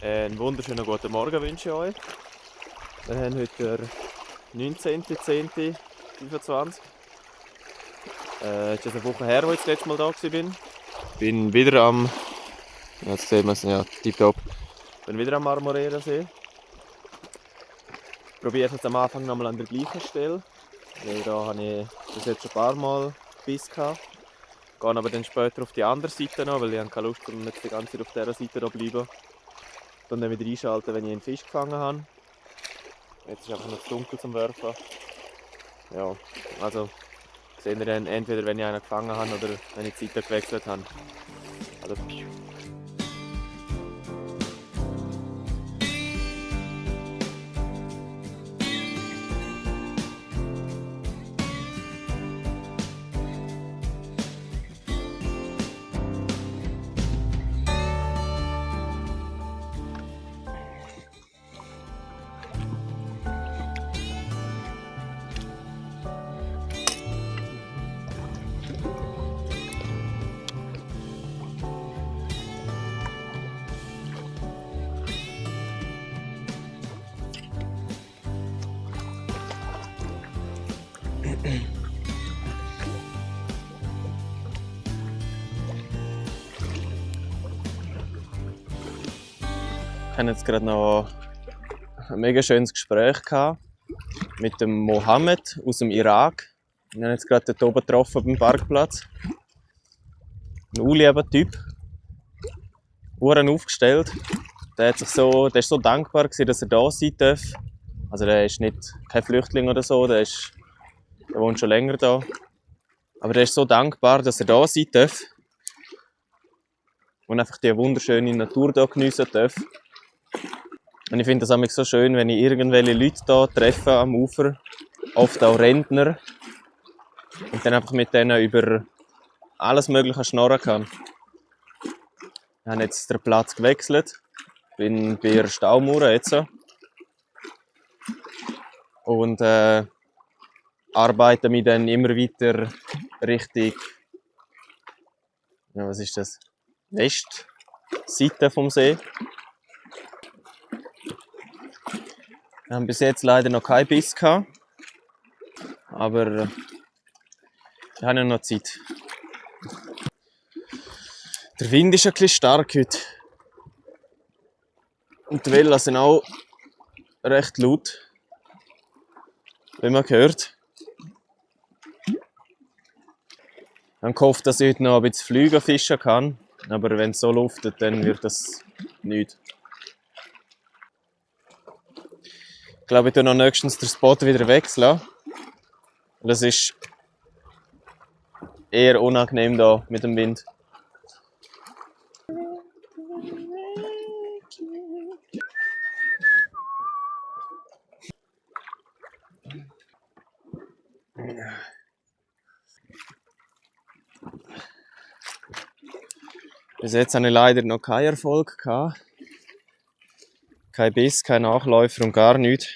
Einen wunderschönen guten Morgen wünsche ich euch. Wir haben heute den 19.10.25. Es ist eine Woche her, wo ich das letzte Mal da war. Ich bin wieder am... Jetzt sehen wir es, ja, tipptopp. Bin wieder am Marmorera See. Ich probiere jetzt am Anfang nochmal an der gleichen Stelle. Weil da habe ich das jetzt schon ein paar Mal Biss gehabt. Gehe aber dann später auf die andere Seite noch, weil ich habe keine Lust, um jetzt die ganze Zeit auf dieser Seite zu bleiben. Und dann wieder einschalten, wenn ich einen Fisch gefangen habe. Jetzt ist einfach noch zu dunkel zum Werfen. Ja, also sehen wir dann entweder, wenn ich einen gefangen habe oder wenn ich die Seite gewechselt habe. Also, ich hatte jetzt gerade noch ein mega schönes Gespräch gehabt mit dem Mohammed aus dem Irak. Wir haben jetzt gerade dort oben getroffen beim Parkplatz. Ein Typ. Uhren aufgestellt. Der ist so dankbar gewesen, dass er da sein darf. Also der ist kein Flüchtling oder so, der wohnt schon länger da. Aber der ist so dankbar, dass er da sein darf. Und einfach die wunderschöne Natur hier geniessen darf. Und ich finde das immer so schön, wenn ich irgendwelche Leute hier treffe am Ufer, oft auch Rentner, und dann einfach mit denen über alles Mögliche schnorren kann. Ich habe jetzt den Platz gewechselt, bin bei der Staumauer jetzt und arbeite mich dann immer weiter Richtung, ja, was ist das? Westseite vom See. Wir haben bis jetzt leider noch keinen Biss gehabt, aber wir haben ja noch Zeit. Der Wind ist ein bisschen stark heute. Und die Wellen sind auch recht laut, wie man hört. Ich habe gehofft, dass ich heute noch ein bisschen fliegen fischen kann, aber wenn es so luftet, dann wird das nichts. Ich glaube, ich werde noch nächstens den Spot wieder wechseln. Das ist eher unangenehm hier mit dem Wind. Bis jetzt habe ich leider noch keinen Erfolg gehabt. Kein Biss, kein Nachläufer und gar nichts.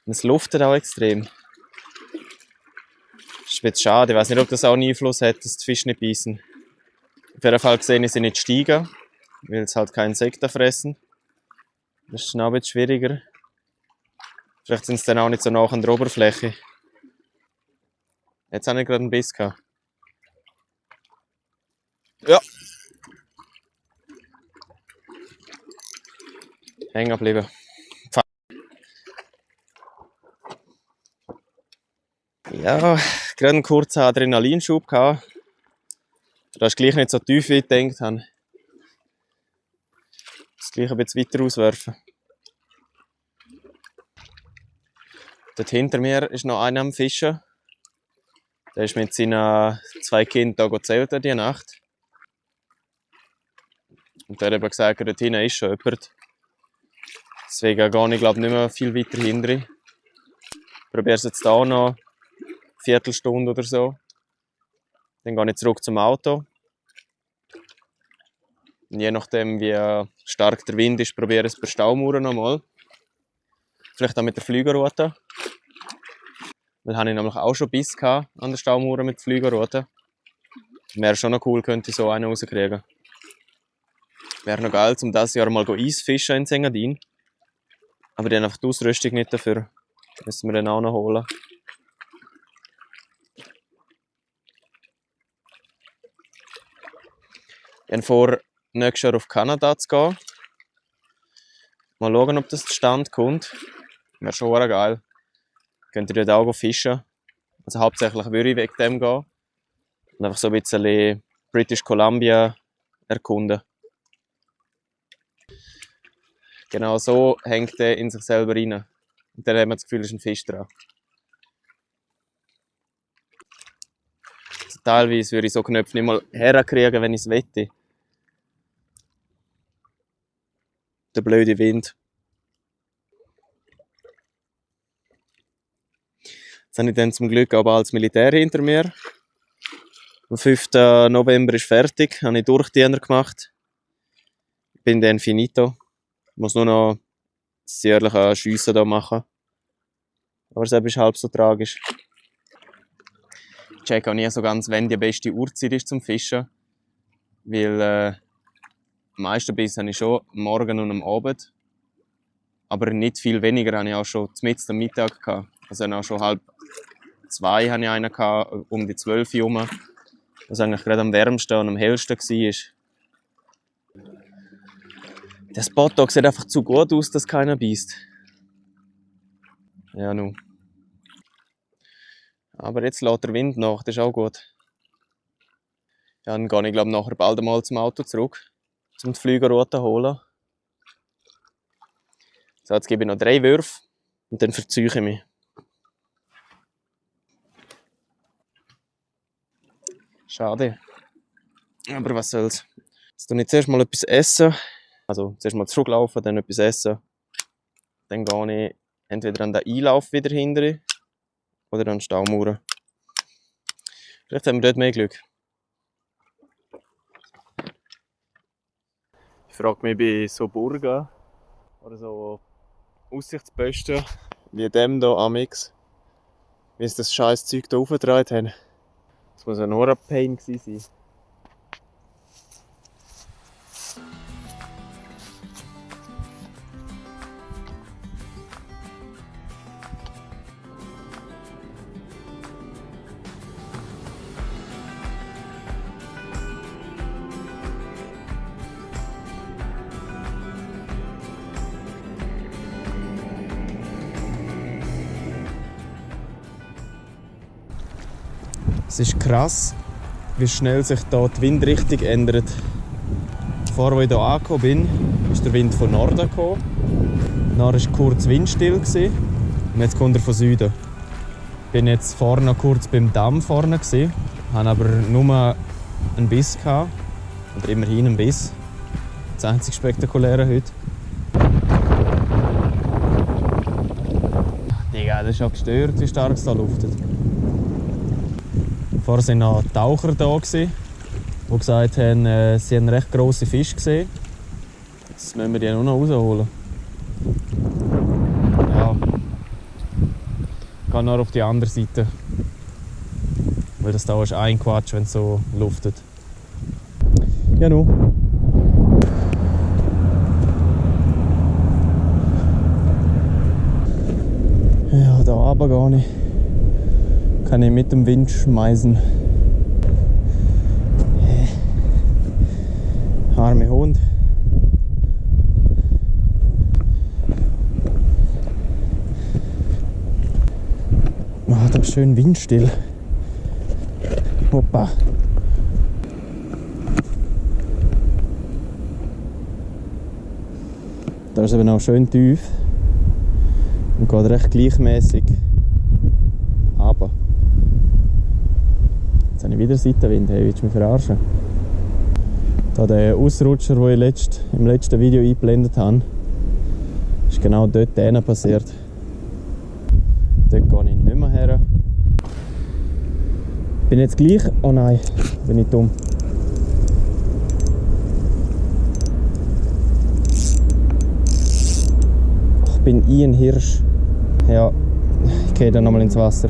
Und es luftet auch extrem. Das ist jetzt schade. Ich weiß nicht, ob das auch einen Einfluss hat, dass die Fische nicht beißen. Auf jeden Fall sehe ich sie nicht steigen, weil sie halt keine Insekten fressen. Das ist dann auch ein bisschen schwieriger. Vielleicht sind sie dann auch nicht so nah an der Oberfläche. Jetzt habe ich gerade einen Biss gehabt. Ja. Hängen geblieben. Ja, gerade einen kurzen Adrenalinschub gehabt. Das ist gleich nicht so tief, wie ich gedacht habe. Das gleich ein bisschen weiter auswerfen. Dort hinter mir ist noch einer am Fischen. Der ist mit seinen 2 Kindern hier zelten diese Nacht. Und der hat eben gesagt, dort hinten ist schon jemand. Deswegen gehe ich, glaube nicht mehr viel weiter hinter. Ich probiere es jetzt hier noch eine Viertelstunde oder so. Dann gehe ich zurück zum Auto. Und je nachdem, wie stark der Wind ist, probiere ich es per Staumauer nochmal. Vielleicht auch mit der Flügerroute. Weil habe ich nämlich auch schon Biss gehabt an der Staumauer mit Flügerroute. Wäre schon noch cool, könnte ich so einen rauskriegen. Wäre noch geil, um dieses Jahr mal Eisfischen in Engadin. Aber die haben einfach die Ausrüstung nicht dafür. Müssen wir dann auch noch holen. Ich habe vor, nächstes Jahr auf Kanada zu gehen. Mal schauen, ob das zustande kommt. Wäre schon geil. Könnt ihr dort auch fischen. Also hauptsächlich würde ich wegen dem gehen. Und einfach so ein bisschen British Columbia erkunden. Genau so hängt er in sich selber rein. Und dann hat man das Gefühl, es ist ein Fisch dran. Also teilweise würde ich so Knöpfe nicht mal herkriegen, wenn ich es wette. Der blöde Wind. Jetzt habe ich dann zum Glück auch bald das Militär hinter mir. Am 5. November ist fertig, habe ich Durchdiener gemacht. Bin dann finito. Ich muss nur noch das jährliche Schiessen hier machen. Aber es ist halb so tragisch. Ich check auch nie so ganz, wann die beste Uhrzeit ist zum Fischen. Weil am meisten Biss habe ich schon am Morgen und am Abend. Aber nicht viel weniger habe ich auch schon mitten am Mittag gehabt. Also auch schon 1:30 hatte ich einen gehabt, um die 12 Uhr herum. Was eigentlich gerade am wärmsten und am hellsten war. Der Spot hier sieht einfach zu gut aus, dass keiner beißt. Ja, nun. Aber jetzt lässt der Wind nach, das ist auch gut. Ja, dann gehe ich glaube nachher bald einmal zum Auto zurück, um die Flügerroute zu holen. So, jetzt gebe ich noch 3 Würfe und dann verziehe ich mich. Schade. Aber was soll's. Jetzt tue ich zuerst mal etwas essen. Also zuerst mal zurücklaufen, dann etwas essen. Dann gehe ich entweder an den Einlauf wieder hinter oder an die Staumauer. Vielleicht haben wir dort mehr Glück. Ich frage mich bei so Burgen oder so Aussichtsposten wie dem hier amix, wie sie das scheiß Zeug hier aufgetragen haben. Das muss ein Horror-Pain gewesen sein. Es ist krass, wie schnell sich hier die Windrichtung ändert. Vorher, als ich hier angekommen bin, ist der Wind von Norden gekommen. Dann war kurz windstill und jetzt kommt er von Süden. Ich bin jetzt vorne kurz beim Damm vorne, hatte aber nur einen Biss. Oder immerhin einen Biss. Das einzige Spektakuläre heute. Digga, das ist ja gestört, wie stark es hier luftet. Vorher waren noch Taucher da, die gesagt haben, sie haben recht grosse Fische gesehen. Jetzt müssen wir die nur noch rausholen. Ja. Ich gehe nur auf die andere Seite. Weil das da ist ein Quatsch, wenn es so luftet. Ja, nun. Ja, da runter gar nicht. Kann ich mit dem Wind schmeißen. Arme Hund. Oh, da ist schön windstill. Hoppa. Da ist eben auch schön tief und geht recht gleichmäßig runter. Jetzt habe ich wieder Seitenwind, hey, willst du mich verarschen? Da der Ausrutscher, den ich im letzten Video eingeblendet habe, ist genau dort passiert. Dort gehe ich nicht mehr her. Bin jetzt gleich? Oh nein, bin ich dumm. Ich bin ein Hirsch. Ja, ich gehe dann nochmal ins Wasser.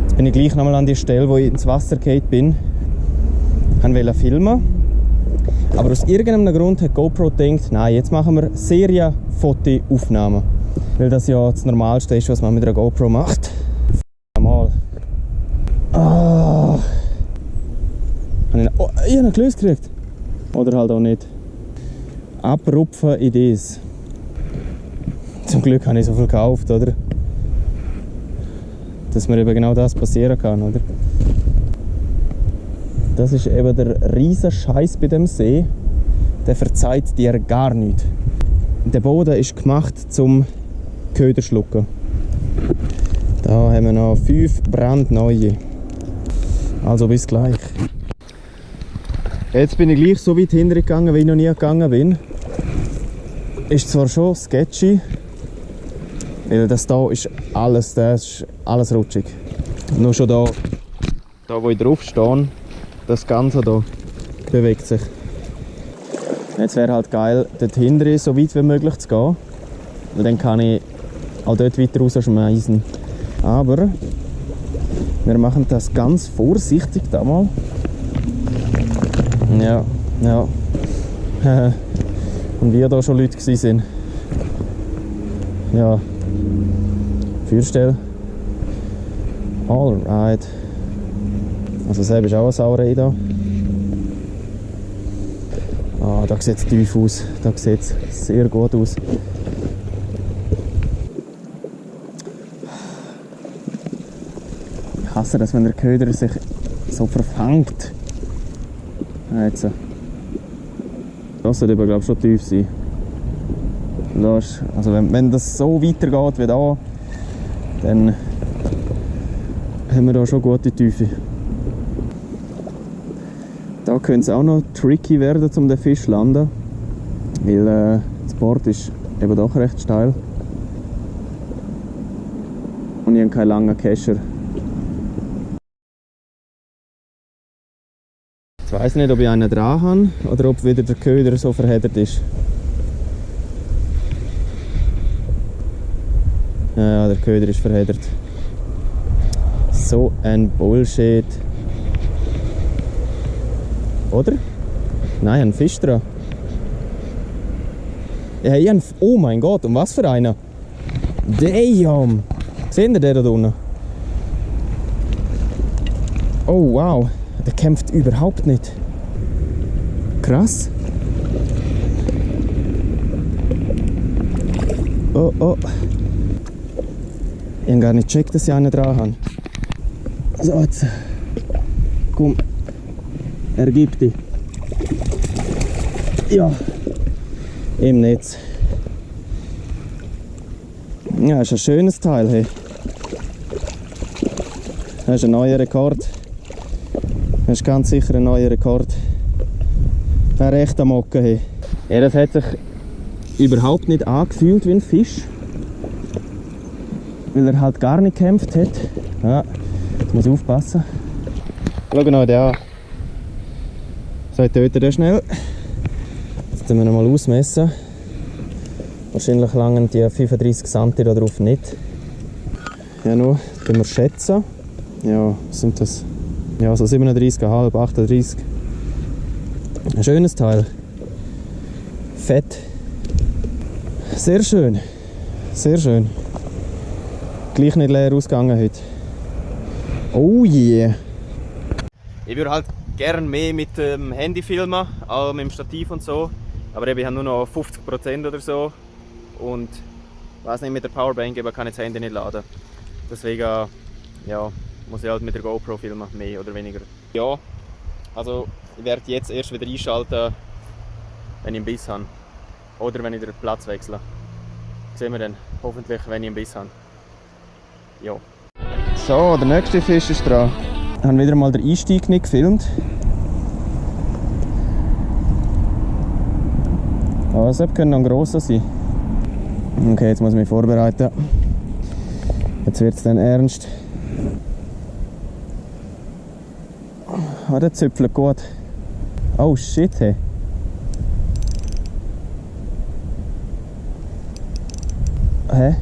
Jetzt bin ich gleich nochmal an die Stelle, wo ich ins Wasser gefallen bin. Ich wollte filmen. Aber aus irgendeinem Grund hat GoPro gedacht, nein, jetzt machen wir Serienfotoaufnahmen. Weil das ja das Normalste ist, was man mit einer GoPro macht. Mal. Ah. Ich habe ihn gelöst gekriegt. Oder halt auch nicht. Abrupfen Idees. Zum Glück habe ich so viel gekauft, oder? Dass mir eben genau das passieren kann, oder? Das ist eben der riesen Scheiß bei dem See. Der verzeiht dir gar nichts. Der Boden ist gemacht zum Köder schlucken. Da haben wir noch 5 brandneue. Also bis gleich. Jetzt bin ich gleich so weit hintergegangen, wie ich noch nie gegangen bin. Ist zwar schon sketchy, weil das hier ist alles rutschig. Nur schon da wo ich drauf stehe, das Ganze hier bewegt sich. Jetzt wäre halt geil, dort hinten so weit wie möglich zu gehen. Weil dann kann ich auch dort weiter rausschmeißen. Aber wir machen das ganz vorsichtig da mal. Ja. Und wie da schon Leute waren. Ja. Feuerstelle. Alright. Also selbst ist auch eine Sauerei da. Ah, da sieht es tief aus. Da sieht es sehr gut aus. Ich hasse das, wenn der Köder sich so verfängt. Jetzt. Das sollte aber, glaube ich, schon tief sein. Also wenn das so weitergeht wie da, dann haben wir da schon gute Tiefe. Da könnte es auch noch tricky werden, um den Fisch zu landen. Weil das Board ist eben doch recht steil. Und ich habe keinen langen Kescher. Ich weiss nicht, ob ich einen dran habe oder ob wieder der Köder so verheddert ist. Ja, der Köder ist verheddert. So ein Bullshit. Oder? Nein, ein Fisch dran. Ja, oh mein Gott, und was für einer? Damn! Seht ihr den da unten? Oh wow, der kämpft überhaupt nicht. Krass. Oh. Ich habe gar nicht gecheckt, dass ich einen dran habe. So, jetzt. Komm. Ergib dich. Ja. Im Netz. Ja, ist ein schönes Teil. Hey. Das ist ein neuer Rekord. Das ist ganz sicher ein neuer Rekord. Der recht am Mocken. Hey. Ja, das hat sich überhaupt nicht angefühlt wie ein Fisch. Weil er halt gar nicht gekämpft hat. Ja, jetzt muss ich aufpassen. Schau noch den an. So, ich töte den schnell. Jetzt müssen wir ihn mal ausmessen. Wahrscheinlich langen die 35 cm da drauf nicht. Ja, nur, können wir schätzen. Ja, was sind das? Ja, so 37,5, 38. Ein schönes Teil. Fett. Sehr schön. Sehr schön. Gleich nicht leer ausgegangen heute. Oh yeah! Ich würde halt gerne mehr mit dem Handy filmen, auch mit dem Stativ und so. Aber ich habe nur noch 50% oder so. Und weiß nicht, mit der Powerbank kann ich das Handy nicht laden. Deswegen ja, muss ich halt mit der GoPro filmen, mehr oder weniger. Ja, also ich werde jetzt erst wieder einschalten, wenn ich einen Biss habe. Oder wenn ich den Platz wechsle. Das sehen wir dann hoffentlich, wenn ich einen Biss habe. Ja. So, der nächste Fisch ist dran. Ich habe wieder mal den Einstieg nicht gefilmt. Aber es könnte noch ein grosser sein. Okay, jetzt muss ich mich vorbereiten. Jetzt wird es dann ernst. Ah, der züpfelt gut. Oh shit, hey. Hä?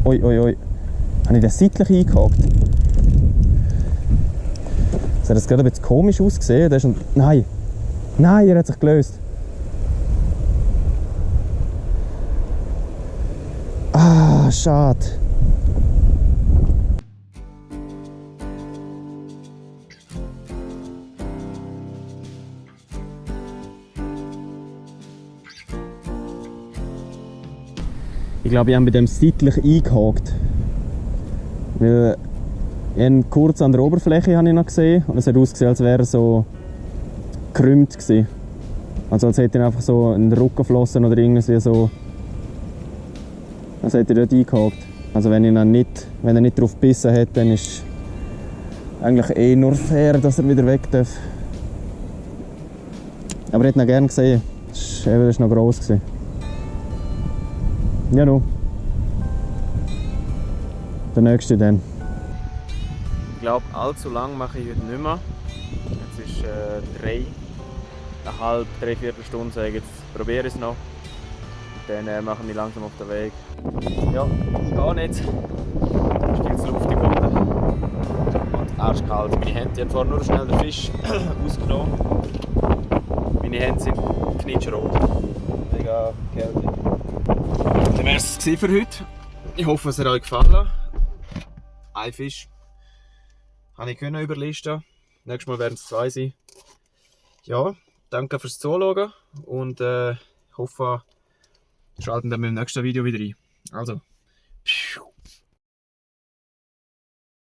Oi. Habe ich den seitlich eingehakt? hat das gerade ein bisschen komisch ausgesehen. Der ist nein! Nein, er hat sich gelöst. Ah, schade. Ich glaube, ich habe bei dem seitlich eingehakt. Weil kurz an der Oberfläche habe ich noch gesehen und es hat ausgesehen, als wäre er so gekrümmt gewesen. Also als hätte er einfach so einen Rückenflossen oder irgendwie so. Als hätte er dort eingehakt. Also wenn er nicht drauf gebissen hat, dann ist eigentlich eh nur fair, dass er wieder weg darf. Aber ich hätte ihn gerne gesehen. Das war noch gross gewesen. Ja, nun. Der nächste dann. Ich glaube, allzu lang mache ich heute nicht mehr. Jetzt ist 3,5–3/4 Stunden, sage ich jetzt. Probiere es noch. Dann mache ich mich langsam auf den Weg. Ja, ich gehe nicht. Es ist viel zu luftig unten. Und arschkalt. Meine Hände, ich habe vorhin nur schnell den Fisch ausgenommen. Meine Hände sind knitschrot. Mega Kälte. Das wäre es für heute. Ich hoffe, es hat euch gefallen. Ein Fisch habe ich überlisten. Nächstes Mal werden es 2 sein. Ja, danke fürs Zuschauen und ich hoffe, schalten dann beim nächsten Video wieder ein. Also,